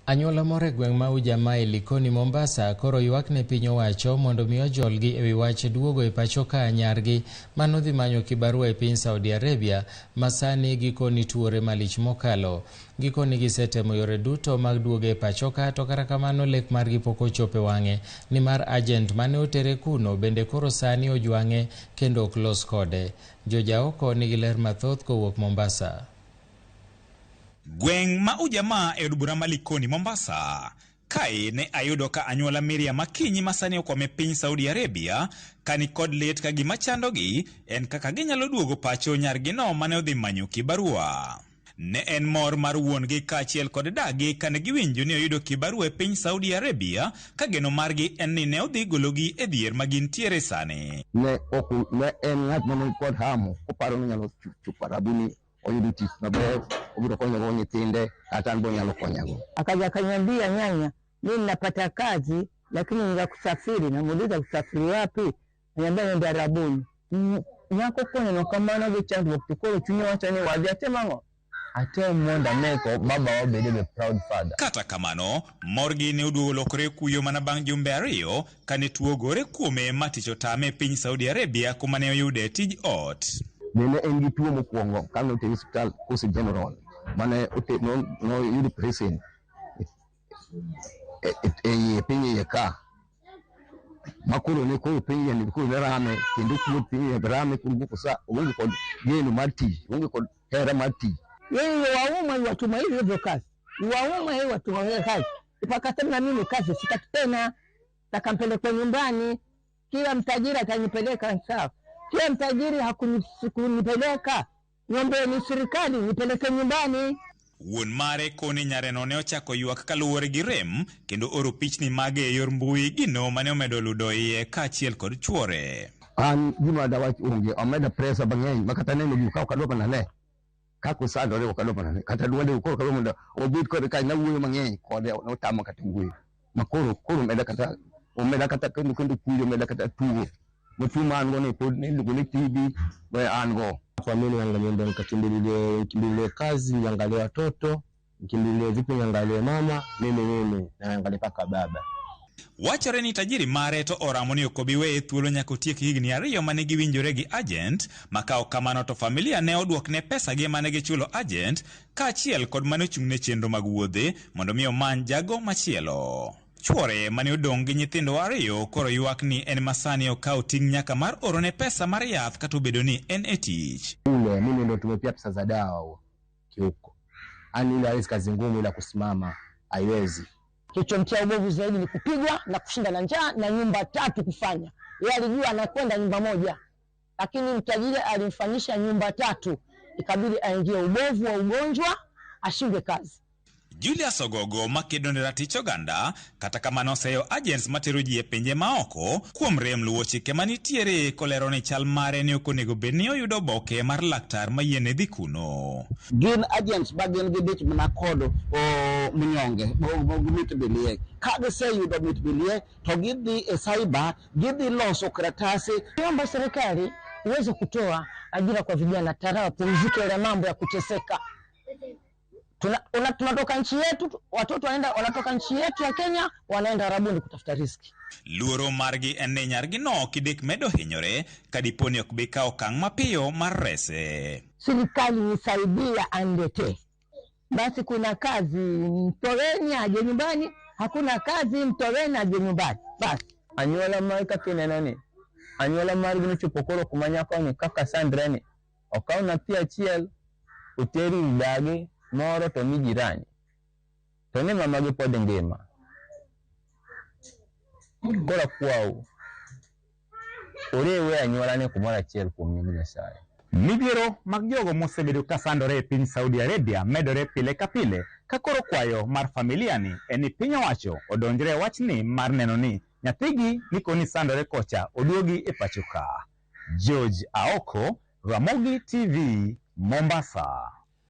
Anyuola moro e gweng' ma Ujamaa e Likoni, Mombasa koro ywak ne piny owacho mondo mi ojolgi ewi wach duogo e pacho ka nyargi manodhi manyo kibarua e piny Saudi Arabia ma sani gikoni tuore malich mokalo. Gikoni gisetemo yore duto mag duoge e pacho ka to kata kamano lek margi pok ochopo e wang'e nimar agent mane otere kuno bende koro sani ojwang'e kendo ok los kode. Jojaoko nigi ler mathoth kowuok Mombasa. Gweng' ma Ujamaa e od bura ma Likoni, Mombasa. Kae ne ayudo ka anyuola Miriam Akinyi ma sani okwamo e piny Saudi Arabia ka ni kod lit ka gima chandogi en kaka ginyalo duogo pacho nyargino mane odhi manyo kibarua. Ne en mor mar wuon-gi kaachiel kod dagi kane giwinjo ni oyudo kibarua e piny Saudi Arabia ka geno margi en ni ne odhi gologi e dhier ma gintiere sani. Ne ok ne en ng'at mane kod hamo koparo ni onyalo chopo Arabuni oyudo tich maber obiro konyogo nyithinde kata an be onyalo konyago. Akaja akaniambia, nyanya, mimi ninapata kazi lakini ni ya kusafiri. Namuuliza kusafiri wapi? Ananiambia nenda Arabuni. Nyako koneno kamano gi chandruok to koro chunye wacho ni wadhi atim ang'o? Atem mondo ameko baba obed a proud father. Kata kamano, morgi ne oduogo lokore kuyo mana bang' jumbe ariyo kane tuo ogore kuome ma tich otame e piny Saudi Arabia kuma ne oyude tij ot. Bende en gi tuo mokwongo kane otere osiptal Coast General mane noyudo operation e piny iye ka ma koro ne koro piny iye ni koro ne rame kendo kuo piny iye rame koro wuok sa oonge kod geno mar tich oonge kod hera mar tich. Yeye wauma iwatuma hivyo hivyo kazi, iwauma yeye watuma hiyo kazi, mpaka na mimi kazi sitaki tena, takampelekwa nyumbani. Kila mtajiri atanipeleka sawa, kila mtajiri hakunipeleka, niombeni serikali nipeleke nyumbani. Wuon mare koni nyareno ne ochako ywak kaluwore gi rem kendo oro pichni mage e yor mbui gino mane omedo ludo iye kaachiel kod chuore. An gima dawach onge omeda pressure mang'eny ma kata neno gik ka ok adwa mana ne kaka osandore ok adwa mana ne kata dwonde koro kadwa mondo obed kode ka nawuoyo mang'eny kode notama kata wuoyo ma koro koro omeda kata omeda kata kendo kendo kuyo omeda kata tuo ma tuo ma an go ni pod iluongo ni TB ma an go. Kwa mimi niangalie nikakimbilie nikimbilie kazi, niangalie watoto, nikimbilie vipi, niangalie mama, mimi naangalie paka baba. Wachore ni tajiri mare to oramo ni ok obi weye thuolo nyaka otiek higni ariyo mane giwinjore gi agent ma ka ok kamano to familia ne oduokne pesagi mane gichulo agent kaachiel kod mane ochung'ne chenro mag wuodhe mondo mi omany jago machielo. Chuore mane odong' gi nyithindo ariyo koro ywak ni en masani okawo ting' nyaka mar orone pesa mar yath kata obedo ni en e tich. Ule mimi ndo tumepia pesa za dawa huo kiuko. Yaani ile hawezi kazi ngumu ila kusimama haiwezi. Kilichomtia ubovu zaidi ni kupigwa na kushinda na njaa na nyumba tatu kufanya. Yeye alijua anakwenda nyumba moja, lakini mtajiri alimfanyisha nyumba tatu, ikabidi aingie ubovu wa ugonjwa, ashindwe kazi. Julius Ogogo makedo ne ratich oganda kata kamano oseyo agents matero ji e pinje maoko kuom rem luwo chike manitiere kolero ni chal mare ne ok onego bed ni oyudo oboke mar laktar mayiene dhi kuno. Gin agents ma gin gidich mana kod mnyonge mit bilie. Ka giseyudo mit bilie to gidhi e cyber, gidhi loso karatasi. Niomba serikali iweze kutoa ajira kwa vijana tayari wapumzike ile mambo ya kuteseka. Tunatoka nchi yetu, watoto wanaenda, wanatoka nchi yetu ya Kenya wanaenda Arabuni kutafuta riziki. Luoro margi en ni nyargi no kidek medo hinyore ka dipo ni ok bi kawo okang' mapiyo mar rese. Serikali nisaidia aniletee. Basi kuna kazi mtoweni aje nyumbani, hakuna kazi mtoweni aje nyumbani. Basi. Anyuola mar kaka ineno ni, anyuola margi nochopo koro kuma nyako ni kaka sandre ni, okaw nyathi achiel oter ir dagi moro to mi jirani. To ni mamagi pod ngima. Koro akwau, oriwe anyuola ni kumoro achiel kuom nying Nyasaye. Midhiero mag jogo mosebedo ka sandore e piny Saudi Arabia medore pile ka pile ka koro kwayo mar familia ni en ni piny owacho odonjre e wachni mar neno ni nyathigi nikoni sandore kocha oduogi e pacho ka. George Aoko, Ramogi TV, Mombasa.